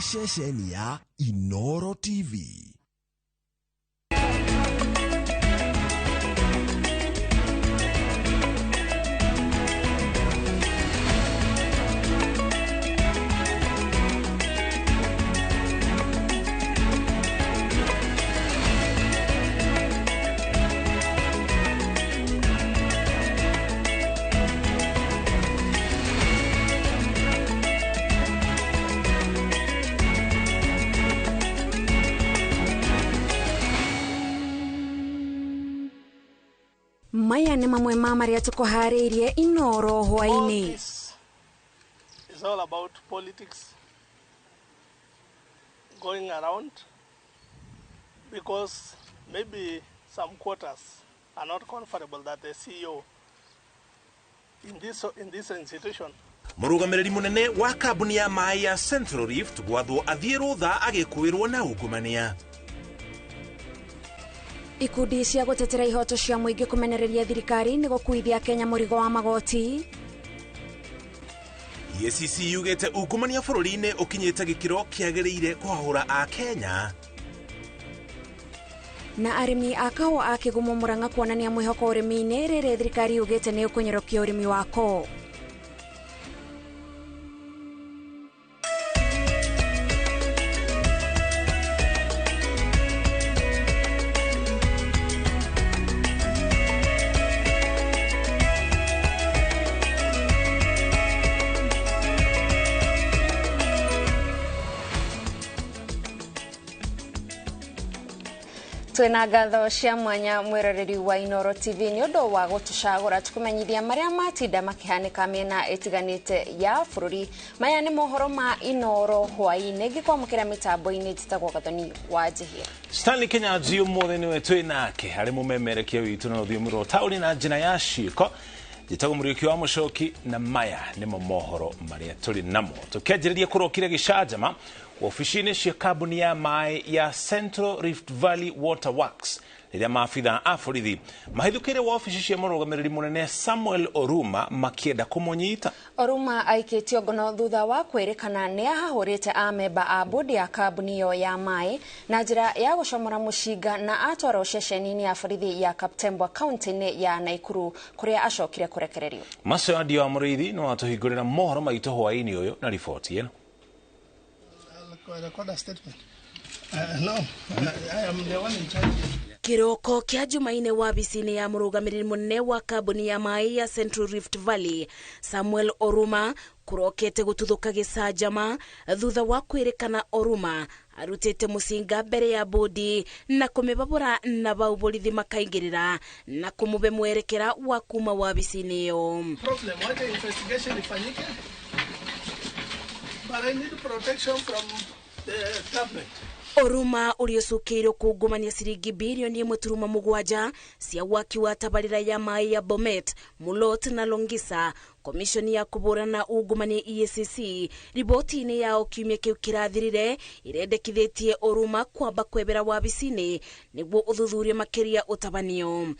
Ceceni ya Inoro TV. Maya nĩ mamwe ma marĩa tũkũharĩirie Inoro hwaĩ-inĩ. It's all about politics going around because maybe some quarters are not comfortable that the CEO in this institution. Mũrũgamĩrĩri mũnene wa kambuni ya maĩ ya Central Rift gwathwo athiĩ rũtha agĩkũĩrwo na ungumania. Ikundi cia gũtetera ihoto cia mũingĩ kũmenereria thirikari nĩ gũkuithia Kenya mũrigo wa magoti. EACC yugĩte ungumania bũrũri-inĩ ũkinyĩte gĩkĩro kĩagĩrĩire kũhahũra a Kenya. Na arĩmi a kahũa a Kĩgumo Murang'a kuonania mwĩhoko ũrĩmi-inĩ rĩrĩa thirikari yugĩte nĩ ũkũnyorokia ũrĩmi wako. Twina ngatho cia mwanya mwiroreri wa Inoro TV ni undu wa gutucagura tukumenyithia maria matinda makihanika miena itiganite ya bururi. Maya ni mohoro ma Inoro hwaini ngikwamukira mitambo-ini njitagwo Gathoni wa Njihia. Stanley Kenyaji umuthi niwe twi nake ari mumemerekia witu na rũthiomi rwa taũni na njĩra ya ciĩko. Njĩtagwo Mũriũki wa Mũcoki na maya nĩmo mohoro marĩa tũrĩ namo. Tũkĩanjĩrĩria kũrokire gĩcanjama wabici-inĩ cia kambuni ya maĩ ya Central Rift Valley Water Works rĩrĩa maabithaa a borithi mahithũkĩire wabici cia mũrũgamĩrĩri mũnene Samuel Oruma makĩenda kũmũnyita. Oruma aikĩtio ngono thutha wa kwĩrĩkana nĩ ahahũrĩte amemba a bodi ya kambuni ĩyo ya maĩ na njĩra ya gũcomora mũcinga na atwarwo ceceni-inĩ ya borithi ya Kaptembwa kaunti-inĩ ya Naikuru kũrĩa acokire kũrekererio. Macio Andio wa Mũrĩithi no atũhingũrĩra mohoro maitũ hwaĩ-inĩ ũyũ na riboti ĩno. Record a statement. No, I am the one in charge. Kiroko kia Jumaine wabici-inĩ ya mũrũgamĩrĩri mũnene wa kambuni ya maĩ ya Central Rift Valley Samuel Oruma kũrokete gũtuthũka gĩcanjama thutha wa kwĩrĩkana Oruma arutĩte mũcinga mbere ya bodi na kũmĩbabũra na bau borithi makaingĩrĩra na kũmũbe mwerekera wa kuma wabici-inĩ ĩyo. Problem, wacha investigation ifanyike. But I need protection from the government. Oruma ũrĩa ũcukĩirwo kungumania ciringi birioni 1.7 cia waki wa tabarĩra ya maĩ ya Bomet, Mulot na Longisa. Komishoni ya kũhũrana ungumania EACC riboti-inĩ yao kiumia kĩu kĩrathirire ĩrendekithĩtie Oruma kwamba kwebera wabici-inĩ nĩguo ũthuthuria makĩria ũtabanio.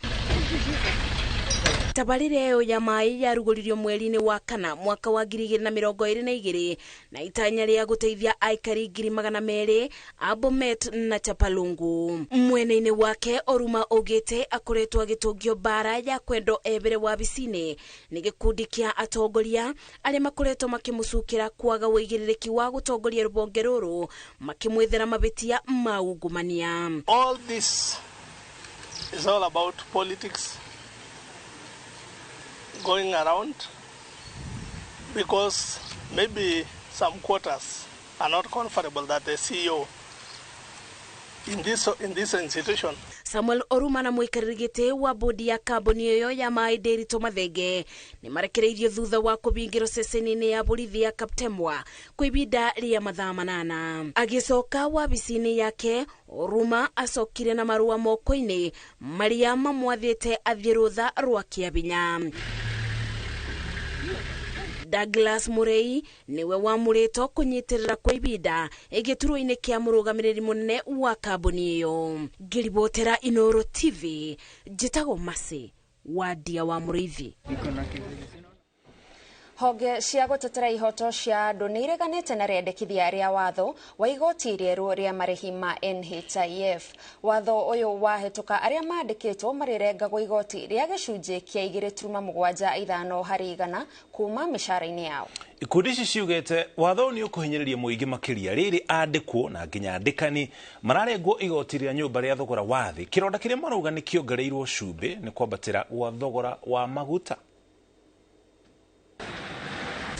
Tabarĩra ĩyo ya maĩ yarugũririo mweri-inĩ wa kana mwaka wa 2022 na itanya rĩa gũteithia aikari 200,000 a Bomet na Chapalungu. Mwena-inĩ wake Oruma augĩte akoretwo agĩtũngio mbara ya kwendwo ebere wabici-inĩ nĩ gĩkundi kĩa atongoria arĩa makoretwo makĩmũcukĩra kwaga ũigĩrĩrĩki wa gũtongoria rũhonge rũrũ makĩmwethera mabĩtia ma ungumania. All this is all about politics going around because maybe some quarters are not comfortable that the CEO in this institution. Samuel Oruma na mũikarĩri gĩtĩ wa bodi ya kambuni ĩyo ya maĩ Ndiritu Mathenge nĩ marekereirio thutha wa kũbingĩrwo ceceni-inĩ ya borithi ya Kaptembwa kwa ibinda rĩa mathaa 8. Agĩcoka wabici-inĩ yake Oruma acokire na marũa moko-inĩ marĩa mamwathĩte athiĩ rũtha rwa kĩabinya. Douglas Murei niwe wamũrĩtwo kũnyitĩrĩra kwa ibinda gĩturwa-inĩ kĩa mũrũgamĩrĩri mũnene wa kambuni ĩyo. Ngĩribotera Inoro TV, njĩtagwo Mercy Wadia wa Mũrĩithi. Honge cia gũtetera ihoto cia andũ nĩ ireganĩte na rĩendekithia rĩa watho wa igoti rĩerũ rĩa marĩhi ma NHIF. Watho ũyũ wahĩtũka arĩa mandĩkĩtwo marĩrengagwo igoti rĩa gĩcunjĩ kĩa 2.75 harĩ igana kuma mĩcara-inĩ yao. Ikundi ici ciugĩte watho nĩ ũkũhinyĩrĩria mũingĩ makĩria rĩrĩ andĩkwo na nginya andĩkani mararengwo igoti rĩa nyũmba rĩa thogora wa thĩ. Kĩronda kĩrĩa marauga nĩ kĩongereirwo cumbĩ nĩ kwambatĩra gwa thogora wa maguta.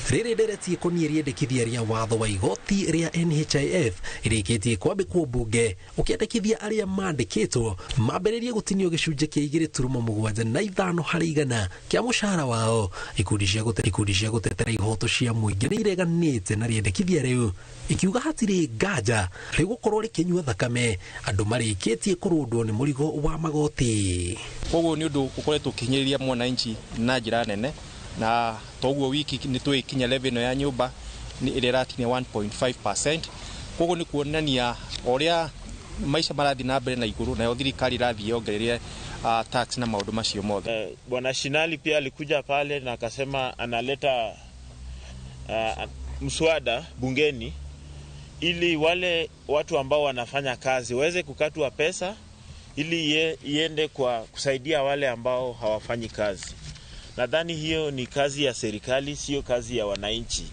Rĩrĩ ndereti ĩkoniĩ rĩendekithia rĩa watho wa igoti rĩa NHIF ĩrĩkĩtie kwambĩkwo mbunge ũkĩendekithia arĩa mandĩkĩtwo mambĩrĩrie gũtinio gĩcunjĩ kĩa 2.75 harĩ igana kĩa mũcara wao. Ikundi cia gũtetera ihoto cia mũingĩ nĩ ireganĩte na rĩendekithia rĩu ikiuga hatirĩ nganja rĩgũkorwo rĩkĩnyua thakame andũ marĩkĩtie kũrũndwo nĩ mũrigo wa magoti. Koguo nĩ ũndũ ũkoretwo ũkĩhinyĩrĩria mwananchi na njĩra nene, na toguo wiki nĩ twĩkinya level ya nyũmba nĩ ĩrĩa ĩratinia 1.5%. Koguo nĩ kuonania ũrĩa maisha marathiĩ na mbere na igũrũ, nayo thirikari ĩrathiĩ yongereire tax na maũndũ macio mothe. Bwana Shinali pia alikuja pale na akasema analeta mswada bungeni ili wale watu ambao wanafanya kazi waweze kukatwa pesa ili iende kwa kusaidia wale ambao hawafanyi kazi. Nadhani hiyo ni kazi ya serikali, sio kazi ya wananchi.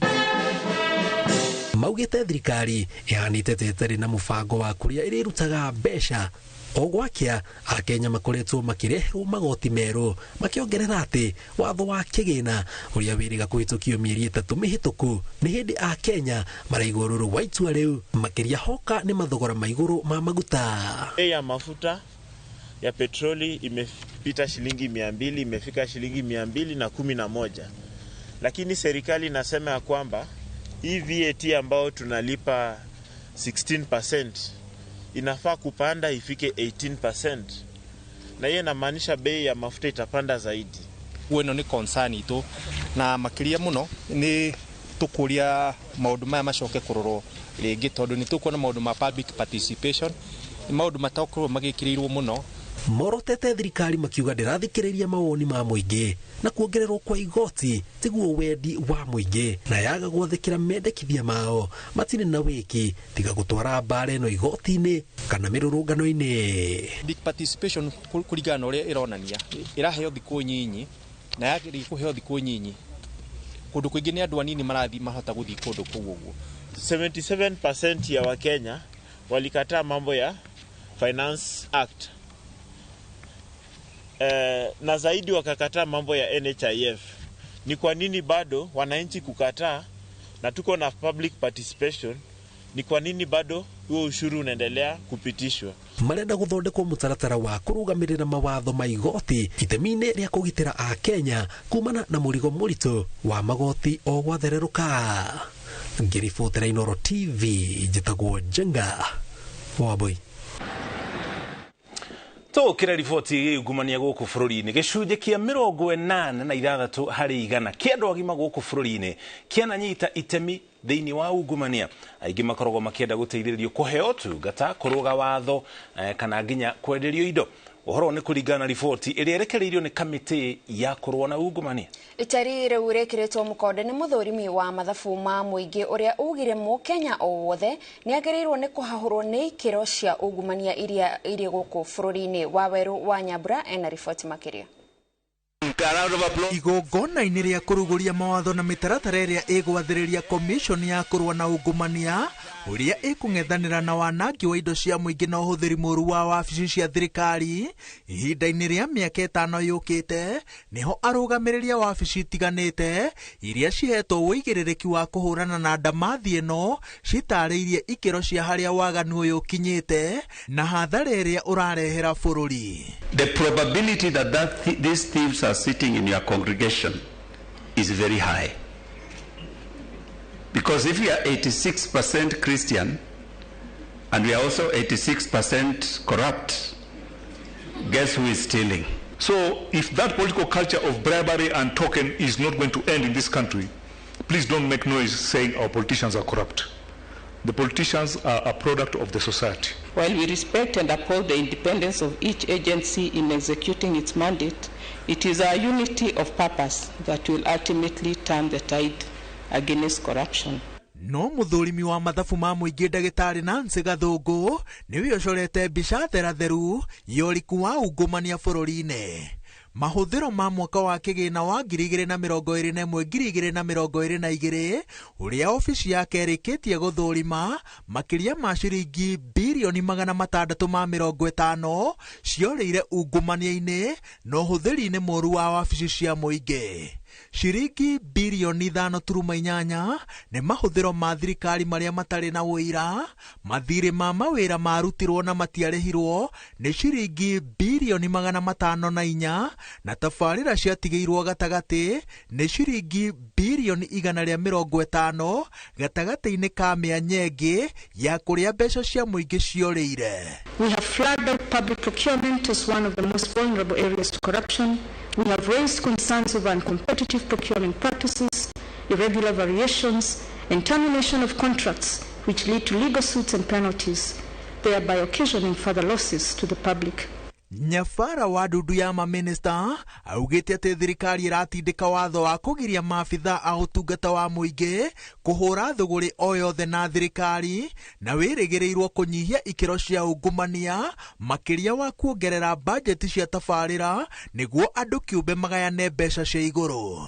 Maugĩte thirikari ĩhanĩte ta ĩtarĩ na mũbango wa kũrĩa ĩrĩrutaga mbeca. O gwakĩa Akenya makoretwo makĩreherwo magoti merũ makĩongerera atĩ watho wa kĩgĩna ũrĩa wĩrĩga kũhĩtũkio mĩeri 3 mĩhĩtũku nĩ hĩndĩ Akenya maraigua rũrũ wa itua rĩu makĩria hoka nĩ mathogora ma igũrũ ma maguta. Bei ya mafuta ya petroli imepita shilingi 200, imefika shilingi 211. Lakini serikali inasema ya kwamba hii VAT ambao tunalipa 16% inafaa kupanda ifike 18%. Na hiyo inamaanisha bei ya mafuta itapanda zaidi. Ĩno nĩ concern itũ na makĩria mũno nĩ tũkũria maũndũ maya macoke kũrorwo rĩngĩ tondũ nĩ tũkuona maũndũ ma public participation nĩ maũndũ matakorwo magĩkĩrĩirwo mũno. Morotete thirikari makiuga ndĩrathikĩrĩria mawoni ma mũingĩ na kuongererwo kwa igoti tiguo wendi wa mũingĩ na yaga gwathĩkĩra mendekithia mao matirĩ na wĩki tiga gũtwara mbara ĩno igoti-inĩ kana mĩrũrũngano-inĩ. Public participation kũringana na ũrĩa ĩronania ĩraheo thikũ nyinyi na yagĩrĩire kũheo thikũ nyinyi kũndũ kũingĩ nĩ andũ anini marathiĩ mahota gũthiĩ kũndũ kũu ũguo. 77% ya Wakenya walikataa mambo ya Finance Act. Na zaidi wakakataa mambo ya NHIF. Ni kwa nini bado wananchi kukataa na tuko na public participation? Ni kwa nini bado huo ushuru unaendelea kupitishwa? Marenda gũthondekwo mũtaratara wa kũrũgamĩrĩra mawatho ma igoti itemi-inĩ rĩa kũgitĩra Akenya kumana na mũrigo mũritũ wa magoti o gwathererũka. Ngĩribotera Inooro TV njĩtagwo Njenga Wambui. Tũkĩra riboti ĩgiĩ gũkũ bũrũri-inĩ gĩcunjĩ kĩa 86 harĩ igana kĩa andũ agima gũkũ bũrũri-inĩ kĩananyita itemi thĩinĩ wa ungumania. Aingĩ makoragwo makĩenda gũteithĩrĩrio kũheo ũtungata, kũrũga watho kana nginya kwenderio indo. Ũhoro nĩ kũringana na riboti ĩrĩa ĩrekereirio nĩ kamĩtĩ ya kũrũa na ungumania. Itari rĩu rĩkĩrĩtwo mũkonde nĩ mũthũrimi wa mathabu ma mũingĩ ũrĩa ugire mũkenya o wothe nĩ agĩrĩirwo nĩ kũhahũrwo nĩ ikĩro cia ungumania iria irĩ gũkũ bũrũri-inĩ. Wawerũ wa Nyambura ena riboti makĩria. Igongona-inĩ rĩa kũrugũria mawatho na mĩtaratara ĩrĩa ĩgwathĩrĩria commission ya kũrũa na ungumania ũrĩa ĩkũng'ethanĩra na wanangi wa indo cia mũingĩ na ũhũthĩri mũũru wa wabici cia thirikari ihinda-inĩ rĩa mĩaka 5 yũkĩte nĩho arũgamĩrĩri a wabici itiganĩte iria cihetwo ũigĩrĩrĩki wa kũhũrana na ndamathi ĩno citarĩirie ikĩro cia harĩa waganu ũyũ ũkinyĩte na hathara ĩrĩa ũrarehera bũrũri. The probability that these thieves are sitting in your congregation is very high. Because if we are 86% Christian and we are also 86% corrupt, guess who is stealing? So if that political culture of bribery and token is not going to end in this country, please don't make noise saying our politicians are corrupt. The politicians are a product of the society. While we respect and uphold the independence of each agency in executing its mandate, it is our unity of purpose that will ultimately turn the tide against corruption. No muthurimi wa mathabu ma muingi ndagitari Nancy Gathungu niwe ucorete mbica theratheru ya ũriku wa ungumania bũrũri-inĩ. Mahũthĩro ma mwaka wa kĩgĩna wa 2021 2022 ũrĩa obici yake ĩrĩkĩtie gũthũrima makĩria ma ciringi birioni 650 ciorĩire ungumania-inĩ na ũhũthĩri-inĩ mũru wa wabici cia mũingĩ. Ciringi birioni 5.8 nĩ mahũthĩro ma thirikari marĩa matarĩ na ũira, mathirĩ ma mawĩra marutirwo na matiarĩhirwo nĩ ciringi birioni 504 na tabarĩra ciatigĩirwo gatagatĩ nĩ ciringi birioni 150 gatagatĩ-inĩ ka mĩanya ĩngĩ ya kũrĩa mbeca cia mũingĩ ciorĩire. We have flagged out public procurement as one of the most vulnerable areas to corruption. We have raised concerns over uncompetitive procurement practices, irregular variations, and termination of contracts which lead to legal suits and penalties, thereby occasioning further losses to the public. Nyabara wa ndundu ya maminista augĩte atĩ thirikari ĩratindĩka watho wa kũgiria maabitha a ũtungata wa mũingĩ kũhũra thũgũrĩ o yothe na thirikari na wĩrĩgĩrĩirwo kũnyihia ikĩro cia ungumania makĩria wa kuongerera bajeti cia tabarĩra nĩguo andũ kĩũmbe magayane mbeca cia igũrũ.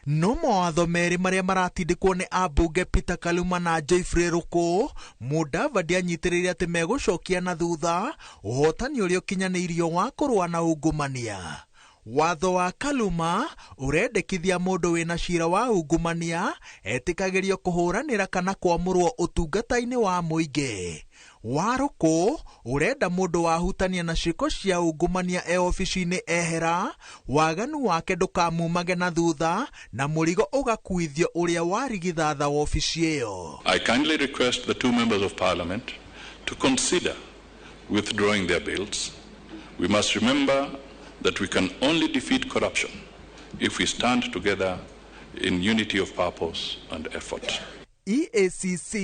No mawatho merĩ marĩa maratindĩkwo nĩ ambunge Peter Kaluma na Geoffrey Ruku, Mudavadi anyitĩrĩire atĩ megũcokia na thutha ũhotani ũrĩa ũkinyanĩirio wa kũrũa na ungumania. Watho wa Kaluma ũrendekithia mũndũ wĩna cira wa ungumania etĩkagĩrio kũhũranĩra kana kwamũrwo ũtungata-inĩ wa mũingĩ. Wa Ruku ũrenda mũndũ wahutania na ciĩko cia ungumania e obici-inĩ ehera, waganu wake ndũkamumage na thutha na mũrigo ũgakuithio ũrĩa warigithatha wobici ĩyo. I kindly request the two members of parliament to consider withdrawing their bills. We must remember that we can only defeat corruption if we stand together in unity of purpose and effort. EACC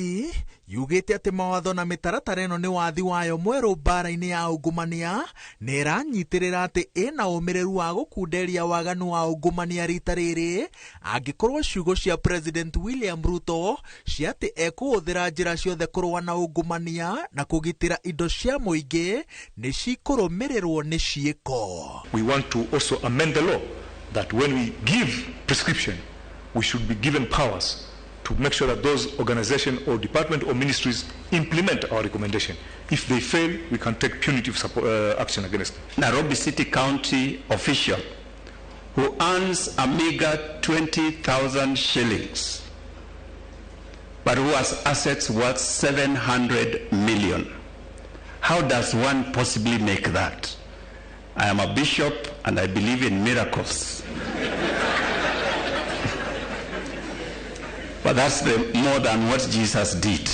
yugĩte atĩ mawatho na mĩtaratara ĩno nĩ wathi wayo mwerũ mbara-inĩ ya ungumania na ĩranyitĩrĩra atĩ ĩna ũmĩrĩru wa gũkunderia waganu wa ungumania rita rĩrĩ angĩkorwo ciugo cia President William Ruto cia atĩ ekũhũthĩra njĩra ciothe kũrũa na ungumania na kũgitĩra indo cia mũingĩ nĩ cikũrũmĩrĩrwo nĩ ciĩko. We want to also amend the law that when we give prescription we should be given powers to make sure that those organizations or department or ministries implement our recommendation. If they fail, we can take punitive support, action against them. Nairobi City County official who earns a meager 20,000 shillings, but who has assets worth 700 million. How does one possibly make that? I am a bishop and I believe in miracles. But that's more than what Jesus did.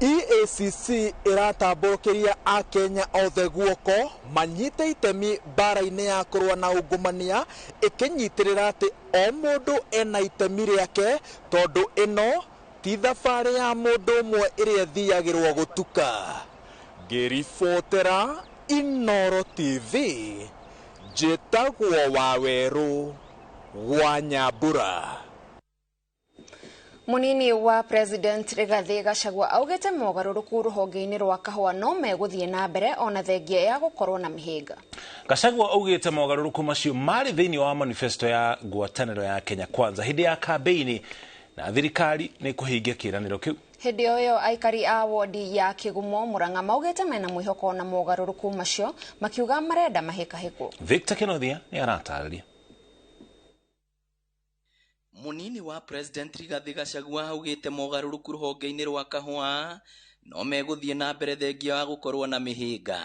EACC ĩratambũrũkĩria akenya othe guoko manyite itemi mbara-inĩ ya kũrũa na ungumania ĩkĩnyitĩrĩra atĩ o mũndũ ena itemi rĩake tondũ ĩno ti thabarĩ ya mũndũ ũmwe ĩrĩa ĩthiagĩrwo gũtuka. Ngĩribotera Inooro TV njĩtagwo Wawerũ wa Nyambura. Munini wa President Rigathi Gachagua augite mogaruruku ruhonge-inĩ rwa kahũa no megũthiĩ na mbere ona thengia ya gũkorwo na mĩhĩnga. Gachagua augite mogaruruku macio marĩ thĩinĩ wa manifesto ya ngwatanĩro ya Kenya Kwanza hĩndĩ ya kambeini na thirikari nĩ kũhingia kĩĩranĩro kĩu. Hĩndĩ o ĩyo aikari a wodi ya Kĩgumo Murang'a maugĩte mena mwĩhoko na mogaruruku macio makiuga marenda mahĩkahĩkwo. Victor Kenothia nĩ aratarĩria. Munini wa President Rigathi Gachagua augĩte mogarũrũku rũhonge-inĩ rwa kahũa no megũthiĩ na mbere thengia wa gũkorwo na mĩhĩnga.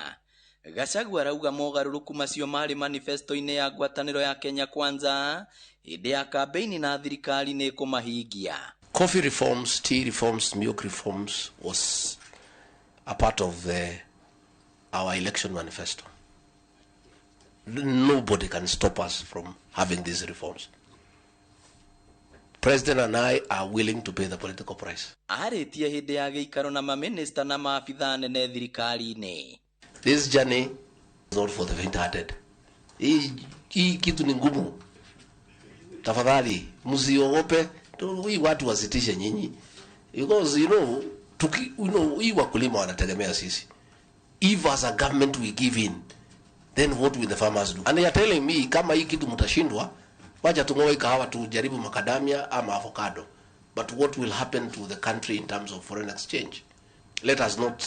Gachagua arauga mogarũrũku macio marĩ manifesto-inĩ ya ngwatanĩro ya Kenya Kwanza hĩndĩ ya kambeini na thirikari nĩ kũmahingia. Coffee reforms, tea reforms, milk reforms was a part of our election manifesto. Nobody can stop us from having these reforms. President and I are willing to pay the political price. Arĩtie hĩndĩ ya gĩikaro na mamĩnĩsta na maabithaa nene thirikari-inĩ. This journey is not for the faint-hearted. Hii kitu ni ngumu. Tafadhali msiogope, hii watu wasitishe nyinyi. Because you know, hii wakulima wanategemea sisi. If as a government we give in, then what will the farmers do? And they are telling me kama hii kitu mtashindwa, wacha tung'oe kahawa tujaribu macadamia ama avocado. But what will happen to the country in terms of foreign exchange? Let us not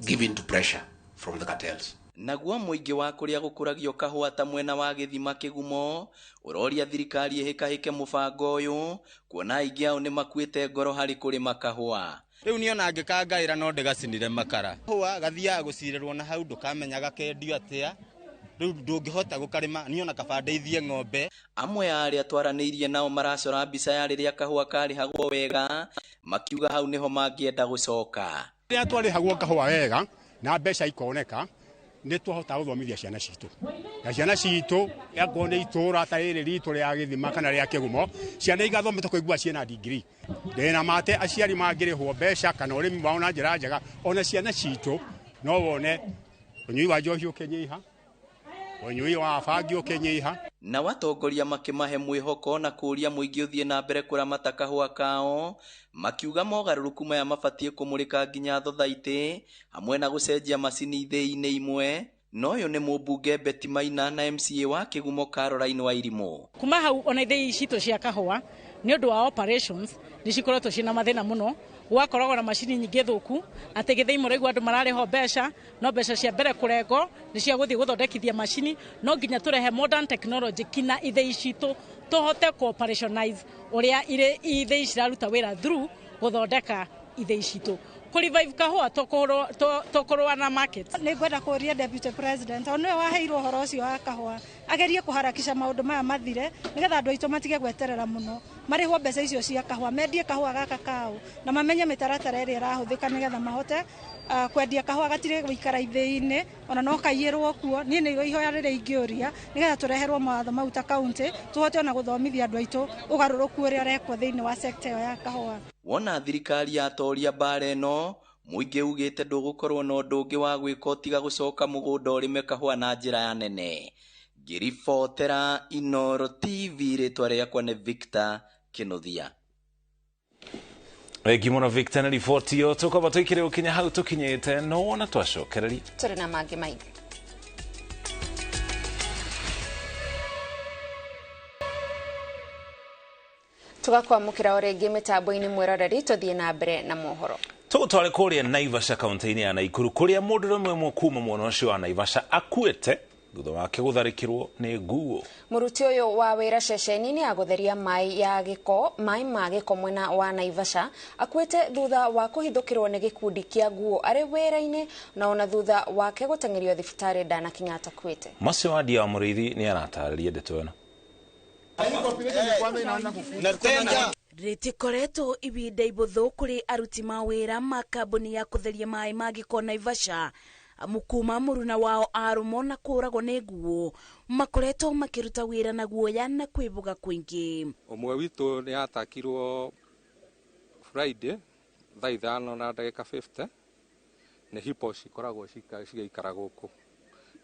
give in to pressure from the cartels. Naguo mũingĩ wa kũrĩa gũkũragio kahũa ta mwena wa gĩthima kĩgumo ũroria thirikari ĩhĩkahĩke mũbango ũyũ kuona aingĩ ao nĩmakuĩte ngoro harĩ kũrĩma kahũa. Rĩu niĩ ona ngĩkangaĩra no ndĩgacinire makara. Kahũa gathiaga gũcirĩrwo na hau ndũkamenya gakendio atĩa. Rĩu ndũngĩhota gũkarĩma niĩ ona kaba ndeithie ng'ombe. Amwe a arĩa twaranĩirie nao maracora mbica ya rĩrĩa kahũa karĩhagwo wega makiuga hau nĩho mangĩenda gũcoka. Rĩrĩa twarĩhagwo kahũa wega na mbeca ikoneka nĩ twahotaga gũthomithia ciana citũ na ciana citũ akorwo nĩ itũra ta rĩrĩ ritũ rĩa gĩthima kana rĩa kĩgumo ciana igathomete kũigua ciĩna degree. Ndĩna mate aciari mangĩrĩhwo mbeca kana ũrĩmi wao na njĩra njega ona ciana citũ no wone ũnyui wa njohi ũkĩnyiha, ũnyui wa bangi ũkĩnyiha. Na watongoria makĩmahe mwĩhoko na kũũria mũingĩ ũthiĩ na mbere kũramata kahũa kao makiuga mogarũrũku maya mabatiĩ kũmũrĩka nginya thothaitĩ hamwe na gũcenjia macini ithĩi-inĩ imwe. No ũyũ nĩ mũmbunge Betty Maina na MCA wa Kĩgumo Caroline Wairimu. Kuma hau ona ithĩi citũ cia kahũa nĩ ũndũ wa operations nĩ cikoretwo ciĩna mathĩna mũno. Gwakoragwo na macini nyingĩ thũku atĩ gĩthĩi mũraigua andũ mararĩhwo mbeca no mbeca cia mbere kũrengwo nĩ cia gũthiĩ gũthondekithia macini. No nginya tũrehe modern technology kina ithĩi citũ tũhote kũ-operationalize ũrĩa ithĩi ciraruta wĩra through gũthondeka ithĩi citũ. Kũ-revive kahũa tũkũrũa na market. Nĩ ngwenda kũũria Deputy President o nĩwe waheirwo ũhoro ũcio wa kahũa agerie kũharakisha maũndũ maya mathire nĩgetha andũ aitũ matige gweterera mũno marĩhwo mbeca icio cia kahũa mendie kahũa gaka kao na mamenye mĩtaratara ĩrĩa ĩrahũthĩka nĩgetha mahote kwendia kahũa gatirĩ gũikara ithĩi-inĩ ona no kaiyĩrwo kuo. Niĩ nĩrĩo ihoya rĩrĩa ingĩũria nĩgetha tũreherwo mawatho mau ta kaunti tũhote ona gũthomithia andũ aitũ ũgarũrũku ũrĩa ũrekwo thĩinĩ wa sector ĩyo ya kahũa. Wona thirikari yatoria mbara ĩno mũingĩ ugĩte ndũgũkorwo na ũndũ ũngĩ wa gwĩka tiga gũcoka mũgũnda ũrĩme kahũa na njĩra ya nene. Ngĩribotera Inooro TV rĩtwa rĩakwa nĩ Victor Kĩnuthia. Thengi mũno Victor na riboti ĩyo. Tũkwamba tũikire gũkinya hau tũkinyĩte no wona twacokereria tũrĩ na mangĩ maingĩ. Tugakwamũkĩra o rĩngĩ mĩtambo-inĩ mwĩroreri tũthiĩ na mbere na mohoro. Tũgũtware kũrĩa Naivasha kaunti-inĩ ya Naikuru kũrĩa mũndũrũme ũmwe kuma mwena ũcio wa Naivasha akuĩte thutha wake gũtharĩkĩrwo nĩ nguo. Mũruti ũyũ wa wĩra ceceni-inĩ ya gũtheria maĩ ma gĩko mwena wa Naivasha akuĩte thutha wa kũhithũkĩrwo nĩ gĩkundi kĩa nguo arĩ wĩra-inĩ na ona thutha wake gũteng'erio thibitarĩ ndanakinya atakuĩte. Macio Wandia wa Mũrĩithi nĩ aratarĩria ndeto ĩno. Rĩtikoretwo ibinda ibũthũ kũrĩ aruti mawĩra ma kambuni ya kũtheria maĩ ma gĩko Naivasha amu kuma mũruna wao arũmwo na kũragwo nĩ nguo makoretwo makĩruta wĩra na guoya na kwĩbuga kũingĩ. Ũmwe witũ nĩ atakirwo Friday thaa 5:50 nĩ hipo cikoragwo cigĩikara gũkũ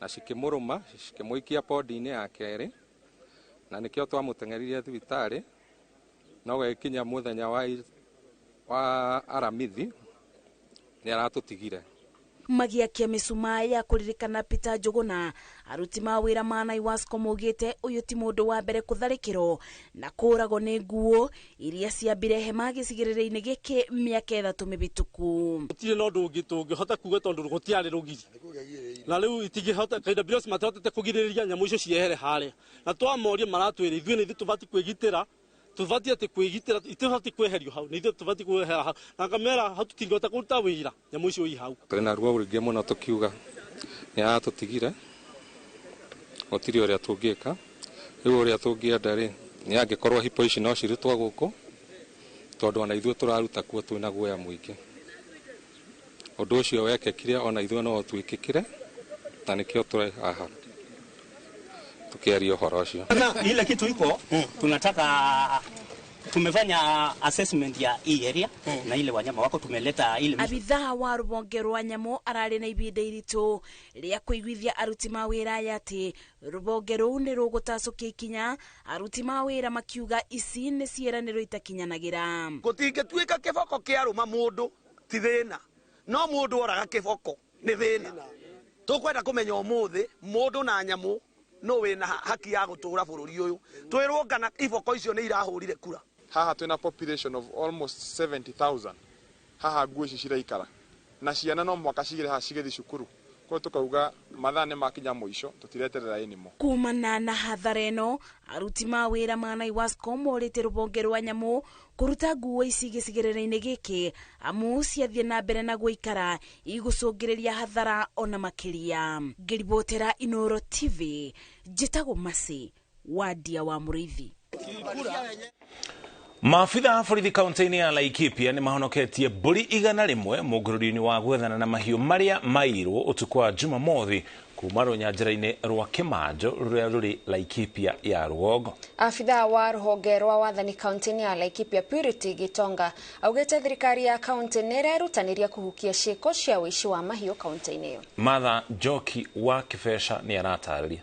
na cikĩmũrũma cikĩmũikia podi-inĩ ya kerĩ na nĩkĩo twamũteng'eririe thibitarĩ no gũgĩkinya mũthenya wa Aramithi nĩ aratũtigire. Magĩakia mĩcumaa ya kũririkana Peter Njuguna aruti mawĩra ma Naiwasco maugĩte ũyũ ti mũndũ wa mbere kũtharĩkĩrwo na kũragwo nĩ nguo iria ciambire hema gĩcigĩrĩra-inĩ gĩkĩ mĩaka 3 mĩhĩtũku. Gũtirĩ na ũndũ ũngĩ tũngĩhota kuga tondũ gũtiarĩ rũgiri na rĩu itingĩhota KWS matihotete kũgirĩrĩria nyamũ icio ciehere harĩa na twamoria maratwĩra ithuĩ nĩ ithuĩ tũbatiĩ kwĩgitĩra tũbatiĩ atĩ kwĩgitĩra itibatiĩ kweherio hau nĩ ithuĩ tũbatiĩ kwehera hau na ngamera hau tũtingĩhota kũruta wĩra nyamũ icio i hau. Twĩna ruo rũingĩ mũno tũkiuga nĩ aratũtigire gũtirĩ ũrĩa tũngĩka rĩu ũrĩa tũngĩenda rĩ nĩ angĩkorwo hipo ici no cirutwo gũkũ tondũ ona ithuĩ tũraruta kuo twĩna guoya mũingĩ. Ũndũ ũcio wekĩkire ona ithuĩ no twĩkĩkire na nĩkĩo tũrĩ haha tukiaria ũhoro ũcio. Ile kitu iko tunataka Tumefanya assessment ya hii area na ile wanyama wako tumeleta ile. Abithaa wa rubonge rwa nyamu arari na ibinda iritu ria kuiguithia aruti ma wira aya ati rubonge ruu ni rugutacukia ikinya aruti ma wira makiuga ici ni ciĩranĩro itakinyanagira. Gutingĩtuĩka kĩboko kĩarũma mũndũ ti thĩna, no mũndũ oraga kĩboko nĩ thĩna. Tũkwenda kũmenya ũmũthĩ mũndũ na nyamũ no wĩna haki ya gũtũra bũrũri ũyũ. Twĩrwo kana iboko icio nĩ irahũrire kura. Haha twina population of almost 70,000. Haha nguo ici ciraikara na ciana no mwaka cigire haha cigithi cukuru, koguo tukauga mathaa nĩ makinya mũico tũtireterera anymore. Kumana na hathara ĩno aruti ma wĩra ma Naiwasco morĩte rũbonge rwa nyamũ kũruta nguo ici gĩcigĩrĩra-inĩ gĩkĩ amu ciathiĩ na mbere na gũikara igũcũngĩrĩria hathara ona makĩria. Ngĩribotera Inoro TV, njĩtagwo Mercy Wadia wa Mũrĩithi. Maabitha a borithi kaunti-inĩ ya Laikipia nĩ mahonoketie mbũri 100 mũngũrũri-inĩ wa gwethana na mahiũ marĩa mairwo ũtukũ wa Jumamothi kuma rũnyanjara-inĩ rwa Kĩmanjo rũrĩa rũrĩ Laikipia ya rũgongo. Abitha wa rũhonge rwa wathani kaunti-inĩ ya Laikipia Purity Gitonga augĩte thirikari ya kaunti nĩ ĩrerutanĩria kũhukia ciĩko cia ũici wa mahiũ kaunti-inĩ ĩyo. Martha Njoki wa Kĩbeca nĩ aratarĩria.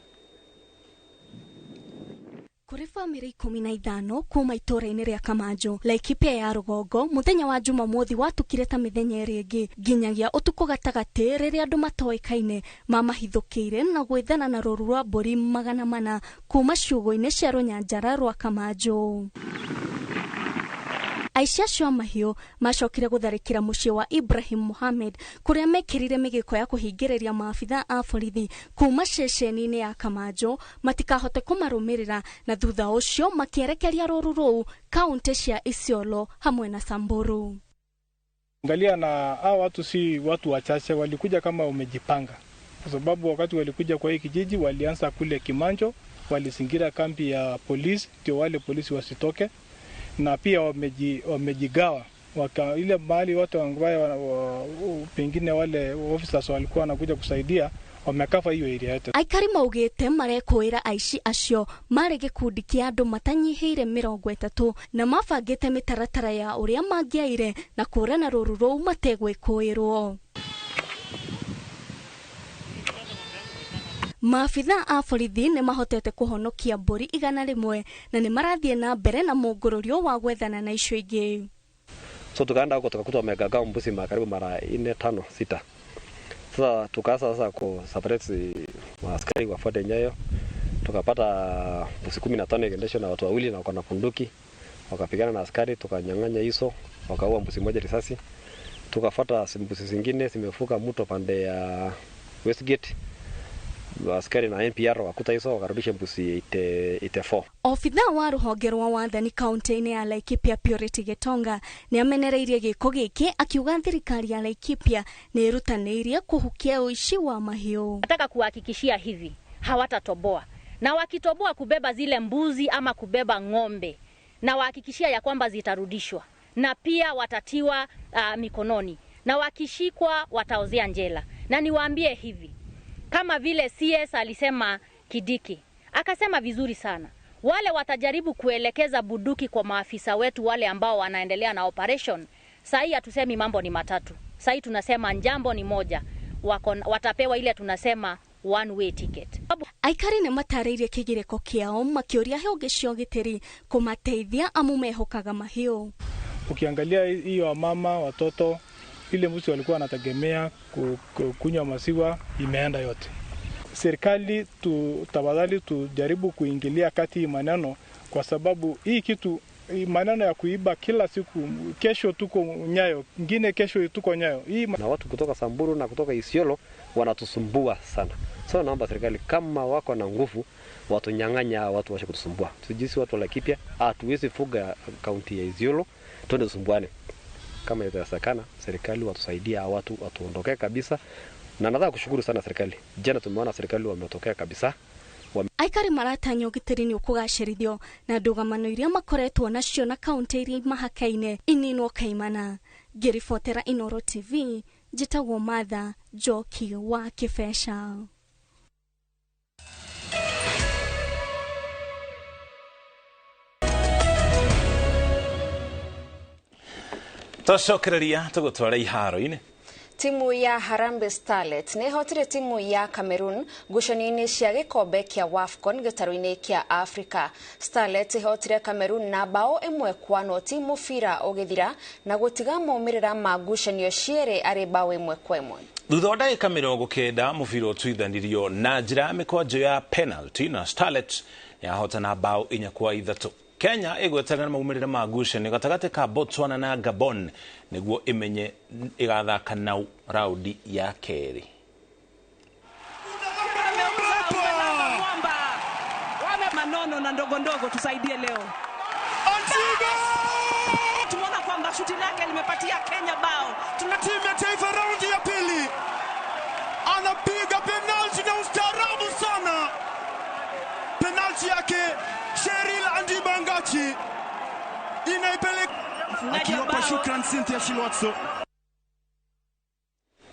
Kũrĩ bamĩrĩ 15 kuma itũũra-inĩ rĩa Kamanjo, Laikipia ya rũgongo, mũthenya wa Jumamothi watukire ta mĩthenya ĩrĩa ĩngĩ nginyagia ũtukũ gatagatĩ rĩrĩa andũ matoĩkaine mamahithũkĩire na gwĩthana na rũũru rwa mbũri 400 kuma ciugũ-inĩ cia rũnyanjara rwa Kamanjo. Aici acio a mahiũ macokire gũtharĩkĩra mũciĩ wa Ibrahim Mohamed kũrĩa mekĩrire mĩgĩko ya kũhingĩrĩria maabitha a borithi kuma ceceni-inĩ ya Kamanjo matikahote kũmarũmĩrĩra, na thutha ũcio makĩerekeria rũũru rũu kaunti cia Isiolo hamwe na Samburu. Angalia, na hao watu si watu wachache, walikuja kama umejipanga, kwa sababu wakati walikuja kwa hii kijiji walianza kule Kimanjo, walizingira kambi ya polisi ndio wale polisi wasitoke, na pia wamejigawa ile mahali watu ambao pengine wale officers walikuwa wanakuja kusaidia wamekafa hiyo area yote. Aikari maugite marekwira aici acio mari gikundi kia andu matanyihire 30 na mabangite mitaratara ya uria mangiaire na kurana ruru rou mategwikuirwo. Maabitha a borithi nĩ mahotete kũhonokia mbũri 100 na nĩ marathiĩ na mbere na mũngũrũrio wa gwethana na icio ingĩ. So tukaenda huko tukakuta wamegagaa mbuzi karibu mara 4, 5, 6. Sasa tukaanza sasa ku separate askari wafuate nyayo. Tukapata mbuzi 15 ikiendeshwa na watu wawili na wako na bunduki. Wakapigana na askari, tukanyang'anya hizo, wakaua mbuzi moja risasi. Tukafuata mbuzi zingine zimevuka mto pande ya Westgate. Askari na NPR wakuta hizo wakarudisha mbuzi 84. Obitha wa ruhonge rwa wathani kaunti-inĩ ya Laikipia Purity Gitonga nĩ amenereirie gĩko gĩkĩ akiuga thirikari ya Laikipia nĩ ĩrutanĩirie kũhukia ũici wa mahiũ. Nataka kuhakikishia hivi hawatatoboa, na wakitoboa kubeba zile mbuzi ama kubeba ng'ombe, na wahakikishia ya kwamba zitarudishwa na pia watatiwa mikononi, na wakishikwa wataozea njela. Na niwaambie hivi, kama vile CS alisema Kidiki, akasema vizuri sana, wale watajaribu kuelekeza buduki kwa maafisa wetu wale ambao wanaendelea na operation. Sahi hatusemi mambo ni matatu, sahi tunasema jambo ni moja, watapewa ile tunasema one way ticket. Aikari nĩ matarĩirie kĩgirĩko kĩao makĩũria honge cia ũgitĩri kũmateithia amu mehokaga mahiũ. Ukiangalia hiyo wamama watoto, ile mbuzi walikuwa wanategemea kunywa maziwa imeenda yote. Serikali tafadhali tujaribu kuingilia kati maneno, kwa sababu hii kitu, hii maneno ya kuiba kila siku, kesho tuko Nyayo, ngine kesho tuko Nyayo. Hii na watu kutoka Samburu na kutoka Isiolo wanatusumbua sana. So naomba serikali kama wako na nguvu watunyang'anya watu washe kutusumbua. Sisi watu wa Laikipia hatuwezi fuga kaunti ya Isiolo, twende tusumbuane. Kama itawezekana serikali watusaidia watu watuondokee kabisa. Na nataka kushukuru sana serikali. Jana tumeona serikali wametokea kabisa. Aikari maratanya ũgitĩri nĩ ũkũgacĩrithio na ndũgamano iria makoretwo nacio na kaunti iria mahakaine ininwo kaimana. Ngĩribotera Inoro TV, njĩtagwo Martha Njoki wa Kĩbeca. Twacokereria tũgũtwara iharo-inĩ. Timu ya Harambee Starlets nĩ ĩhotire timu ya Cameroon ngucanio-inĩ cia gĩkombe kĩa WAFCON gĩtarũ-inĩ kĩa Africa. Starlets ĩhotire Cameroon na bao 1-0 mũbira ũgĩthira na gũtiga maumĩrĩra ma ngucanio cierĩ arĩ bao 1-1. Thutha wa ndagĩka 90 mũbira ũtuithanirio na njĩra ya mĩkwanjo ya penalty na Starlets yahotana bao 4-3. Kenya ĩgweterera maumĩrĩra ma ngucanio gatagatĩ ka Botswana na Gabon nĩguo ĩmenye ĩgathaka nau raundi ya kerĩ. Wame manono na ndogo ndogo tusaidie leo. Tumeona kwamba shuti lake limepatia Kenya bao. Tuna timu ya taifa raundi ya pili. Anapiga penalti na ustaarabu sana. Penalti yake Cheryl Andibangachi inaipeleka akiwapa shukran Cynthia Shilwatso.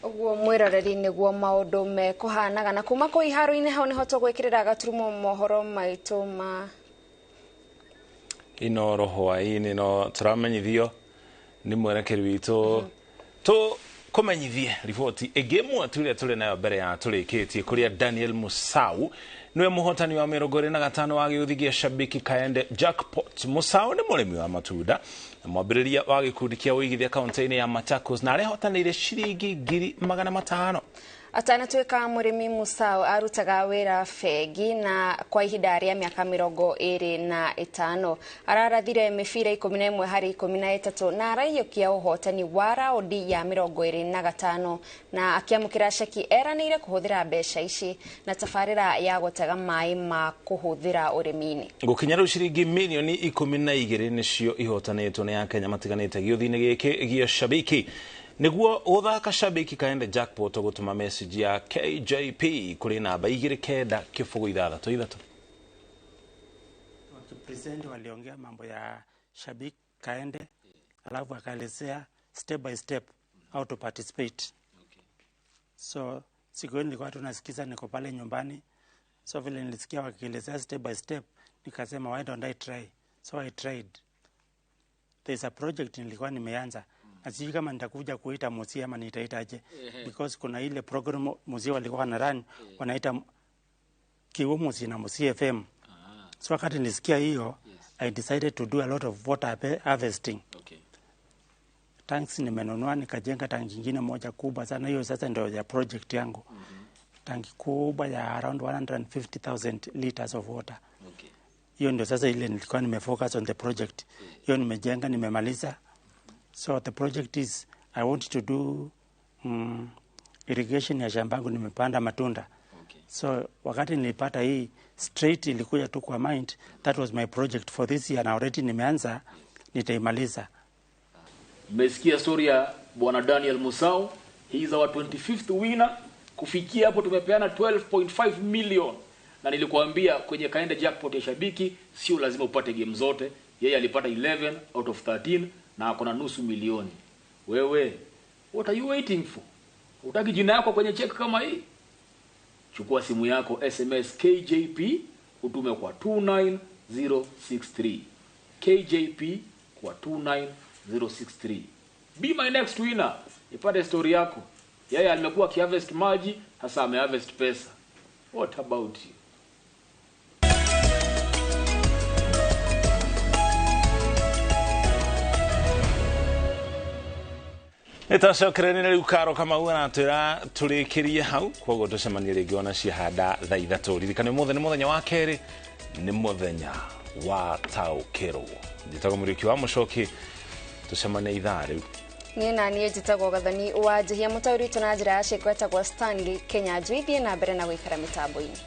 Uguo mwiroreri niguo maundu mekuhanaga na kuma kuu iharo-inĩ hau niho tũgwĩkĩrĩra gaturumo mohoro maitũ ma Inoro hwaĩ-inĩ no tũramenyithio nĩ mwerekeri witũ tũ kũmenyithie riboti ĩngĩ ĩmwe tu ĩrĩa tũrĩ nayo mbere ya tũrĩkĩtie kũrĩa Daniel Musau niwe mũhotani wa 25 wa gĩũthi gĩa Shabiki Kaende Jackpot. Musau nĩ mũrĩmi wa matunda na mwambĩrĩria wa gĩkundi kĩa ũigithia kaunti-inĩ ya Machakos na arehotanĩire ciringi 500,000. Atanatuĩka mũrĩmi Musau arutaga wĩra bengi na kwa ihinda rĩa mĩaka 25. Ararathire mĩbira 11 harĩ 13 na araiyũkia ũhotani wa raundi ya 25 na akĩamũkĩra ceki eranĩire kũhũthĩra mbeca ici na tabarĩra ya gũtega maĩ ma kũhũthĩra ũrĩmi-inĩ. Gũkinya rĩu ciringi mirioni 12 nĩcio ihotanĩtwo nĩ Akenya matiganĩte gĩũthi-inĩ gĩkĩ gĩa Shabiki. Nĩguo gũthaka Shabiki Kaende Jackpot gũtũma message ya KJP kũrĩ namba 29063. Wakipresent waliongea mambo ya Shabiki Kaende, alafu akaelezea step by step how to participate. Okay. So siku hiyo nilikuwa tunasikiza, niko pale nyumbani. So vile nilisikia wakielezea step by step, nikasema why don't I try? So I tried. There's a project nilikuwa nimeanza. Na sijui kama nitakuja kuita Musia ama nitaita aje, because kuna ile program Musia walikuwa wana run wanaita Kiwo Musia na Musia FM. So wakati nilisikia hiyo, I decided to do a lot of water harvesting. Okay. Tanks nimenunua, nikajenga tanki nyingine moja kubwa sana. Hiyo sasa ndio ya project yangu. Tanki kubwa ya around 150,000 liters of water. Okay. Hiyo ndio sasa ile nilikuwa nimefocus on the project. Hiyo nimejenga, nimemaliza. So the project is I want to do irrigation ya shamba yangu, nimepanda matunda. Okay. So wakati nilipata hii straight ilikuja tu kwa mind, that was my project for this year na already nimeanza, nitaimaliza. Mmesikia story ya Bwana Daniel Musau, he is our 25th winner. Kufikia hapo tumepeana 12.5 million. Na nilikuambia kwenye Kaende Jackpot ya Shabiki sio lazima upate game zote. Yeye alipata 11 out of 13 na akona 500,000. Wewe, what are you waiting for? Hutaki jina yako kwenye check kama hii? Chukua simu yako, SMS KJP utume kwa 29063. KJP kwa 29063. Be my next winner. Ipate story yako. Yeye alimekuwa akiharvest maji, sasa ameharvest pesa. What about you? Nĩtwacokereria rĩu Karo Kamau aratwĩra tũrĩkĩrie hau, koguo tũcemanie rĩngĩ ona ciahanda thaa 3. Ririkana ũmũthĩ nĩ mũthenya wa kerĩ, nĩ mũthenya wa taũkĩrwo. Njĩtagwo Mũriũki wa Mũcoki, tũcemanie ithaa rĩu. Niĩ na niĩ njĩtagwo Gathoni wa Njihia, mũtaũri witũ na njĩra ya ciĩko etagwo Stanley Kenya. Njui, thiĩ na mbere na gũikara mĩtambo-inĩ.